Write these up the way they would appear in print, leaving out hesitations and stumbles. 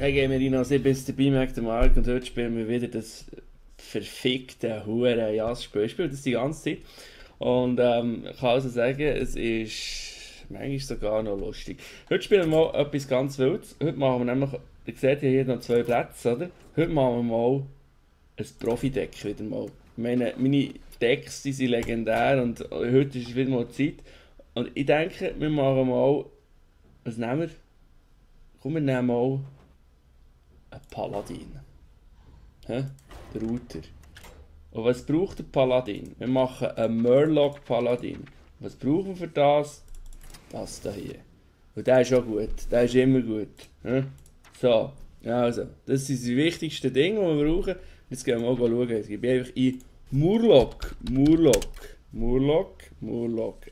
Hey Gamerino, ich bin dabei, Mac der Mark, und heute spielen wir wieder das verfickte hure Jass-Spiel. Ich spiele das die ganze Zeit und ich kann also sagen, es ist manchmal sogar noch lustig. Heute spielen wir mal etwas ganz Wildes. Heute machen wir nämlich, ihr seht hier noch 2 Plätze, oder? Heute machen wir mal ein Profi-Deck wieder mal. Meine Decks, die sind legendär und heute ist wieder mal Zeit. Und ich denke, wir machen mal, was nehmen wir? Komm, wir nehmen mal ein Paladin. Hä? Der Router. Und was braucht der Paladin? Wir machen einen Murloc Paladin. Was brauchen wir für das? Das da hier. Und der ist auch gut. Der ist immer gut. Hä? So, also, das sind die wichtigsten Dinge, die wir brauchen. Jetzt gehen wir mal schauen. Jetzt gebe ich einfach ein Murloc.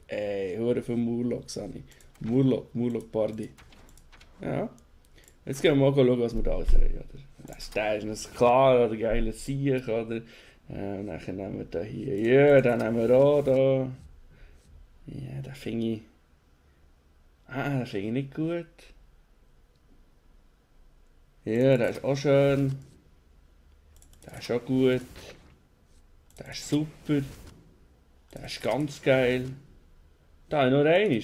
Ey, höre von Murlocs an. Murloc Party. Ja. Jetzt gehen wir mal schauen, was wir da alles haben. Oder? Der ist ein klar oder geiler Sieg. Oder? Dann nehmen wir da hier. Ja, dann nehmen wir auch da. Ja, den finde ich. Den finde ich nicht gut. Ja, der ist auch schön. Der ist auch gut. Der ist super. Der ist ganz geil. Da habe ich noch einen.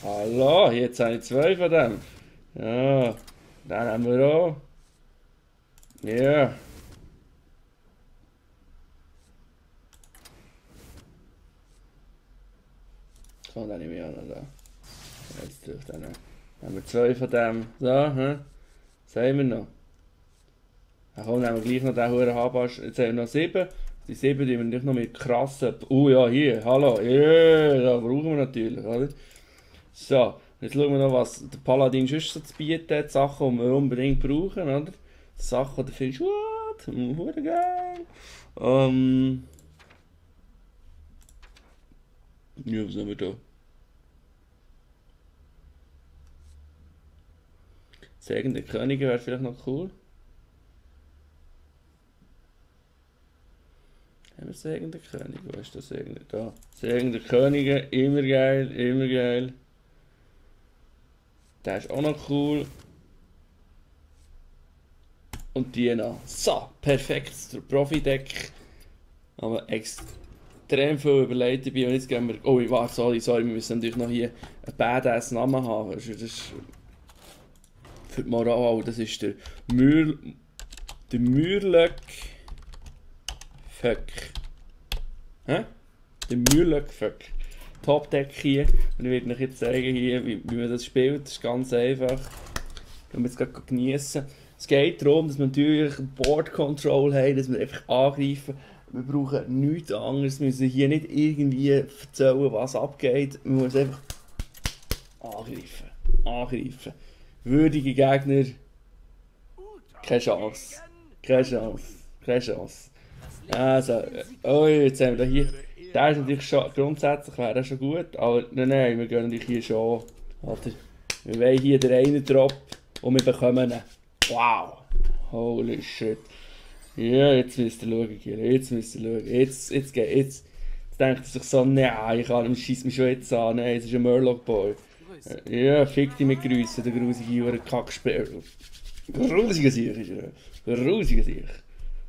Hallo, jetzt habe ich 2 von dem. Ja, den haben wir auch. Ja. So, dann nehme ich auch noch da. Jetzt durch den. Dann haben wir 2 von dem. So, hä? Was haben wir noch? Dann kommen wir gleich noch den hohen Habasch. Jetzt haben wir noch 7. Die 7 tun wir nicht noch mit krassen. Ja, hier, hallo. Ja, da brauchen wir natürlich, oder? So, jetzt schauen wir noch, was der Paladin sonst so zu bieten hat. Sachen, die wir unbedingt brauchen, oder? Sachen, die du findest, what? Hure geil. Ja, was haben wir da? Segen der Könige wäre vielleicht noch cool. Haben wir Segen der Könige? Wo ist das Segen der? Da. Segen der Könige, immer geil, immer geil. Der ist auch noch cool. Und die noch. So, perfekt. Der Profi-Deck. Aber extrem viel überlegt dabei. Und jetzt gehen wir. Oh, warte, sorry, wir müssen natürlich noch hier einen badass Namen haben. Das ist für die Moral. Das ist der Murloc. Fuck. Hä? Der Murloc Fuck. Top-Deck hier. Und ich werde euch jetzt zeigen, hier, wie man das spielt. Das ist ganz einfach. Können wir jetzt gerade genießen. Es geht darum, dass wir natürlich Board Control haben, dass wir einfach angreifen. Wir brauchen nichts anderes. Wir müssen hier nicht irgendwie erzählen, was abgeht. Wir müssen einfach angreifen. Würdige Gegner. Keine Chance. Also, oh, jetzt haben wir hier. Der ist natürlich schon, grundsätzlich wäre das schon gut, aber nein, wir gehen natürlich hier schon. Oder, wir wollen hier den einen Drop und wir bekommen ihn. Wow! Holy shit. Ja, jetzt müsst ihr schauen, Jetzt denkt er sich so, nein, ich schießt mich schon jetzt an, nein, es ist ein Murloc Boy. Ja, fick dich mit Grüßen, der grusige Jure Kackspieler. Grusiger Sieg ist er. Grusiger Sieg.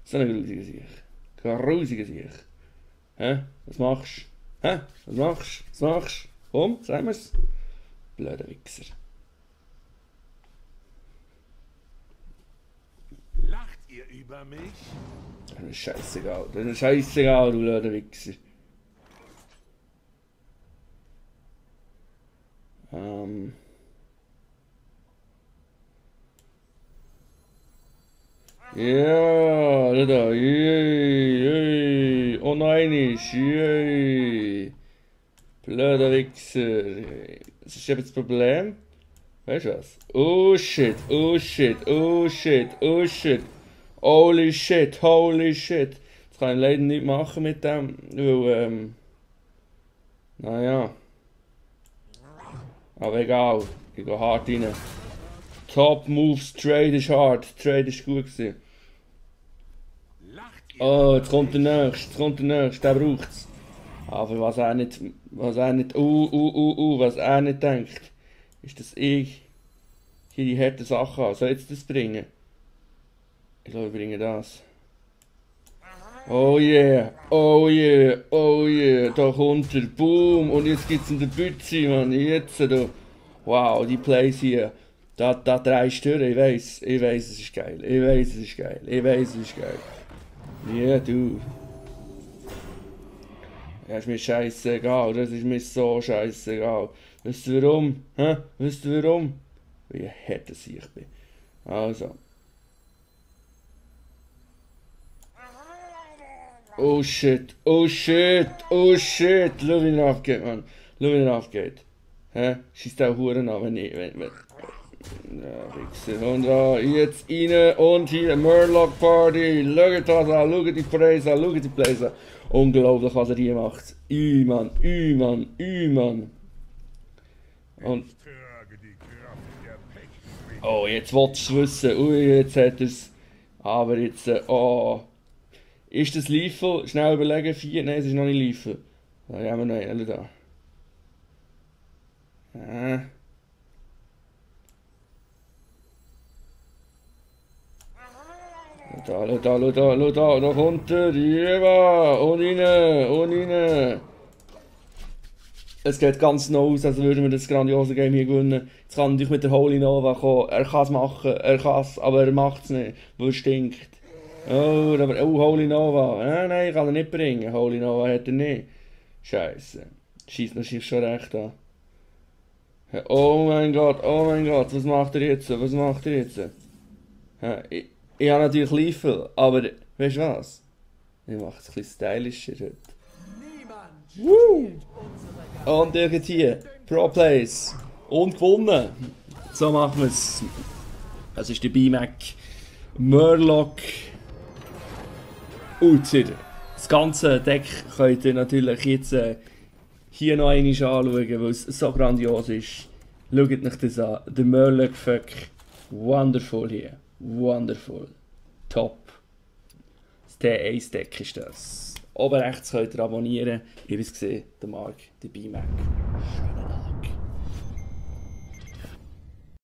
So ein grusiger Sieg. Grusiger Sieg. Hä? Was machst du? Hä? Was machst du? Komm, sagen wir's. Blöder Wichser. Lacht ihr über mich? Das ist scheißegal. Du blöder Wichser. Ja, da. Yay. Oh nein, yay. Blöder Wichser. Was ist jetzt das Problem? Weißt du was? Oh shit. Holy shit. Das kann ich leider nicht machen mit dem, weil, naja. Aber egal. Ich gehe hart rein. Top Moves, Trade ist hart. Trade ist gut gewesen. Oh, jetzt kommt der nächste, der braucht's. Aber was er nicht denkt, ist, dass ich hier die harten Sachen an. Soll ich jetzt das bringen? Ich glaube, ich bringe das. Oh yeah, oh yeah, oh yeah, da kommt er, boom, und jetzt gibt's in der Bützi, Mann, jetzt da. Wow, die Plays hier, da drehst du durch, ich weiss, es ist geil, ich weiss, es ist geil, ich weiss, es ist geil. Ja, yeah, du. Ja, ist mir scheißegal, das ist mir so scheißegal. Weißt du warum? Hä? Weißt du warum? Wie hart das ich bin. Also. Oh shit, oh shit, oh shit. Schau wie er abgeht, Mann. Schau wie er abgeht. Hä? Schießt auch Huren an, wenn ich... Ja, Wichser. Und jetzt rein und hier Murloc Party. Schaut das an, schaut die Preise an, schaut die Plays an. Unglaublich, was er hier macht. Mann, Mann. Und... Oh, jetzt wolltest du es wissen. Ui, jetzt hat er es. Aber jetzt... Oh... Ist das Liefel? Schnell überlegen, 4? Nein, es ist noch nicht Liefel. Da haben wir noch einen, da. Ja. Da kommt er, ja, und rein. Es geht ganz nah aus, als würden wir das grandiose Game hier gewinnen. Jetzt kann natürlich mit der Holy Nova kommen, er kann es machen, aber er macht es nicht, weil er stinkt. Oh, Holy Nova. Nein, kann er nicht bringen. Holy Nova hat er nicht. Scheiße. Schießt schon recht an. Oh mein Gott, was macht er jetzt? Ich habe natürlich Liefel, aber weißt du was? Ich mache es ein bisschen stylischer heute. Woo! Und hier, Pro Plays. Und gewonnen. So machen wir es. Das ist der B-Mac Murloc Uzer. Das ganze Deck könnt ihr natürlich jetzt hier noch einmal anschauen, weil es so grandios ist. Schaut euch das an. Der Murloc Fuck. Wonderful hier. Wonderful. Top. Das T1-Deck ist das. Oben rechts könnt ihr abonnieren. Ihr habt es gesehen, der Marc, der B-Mac.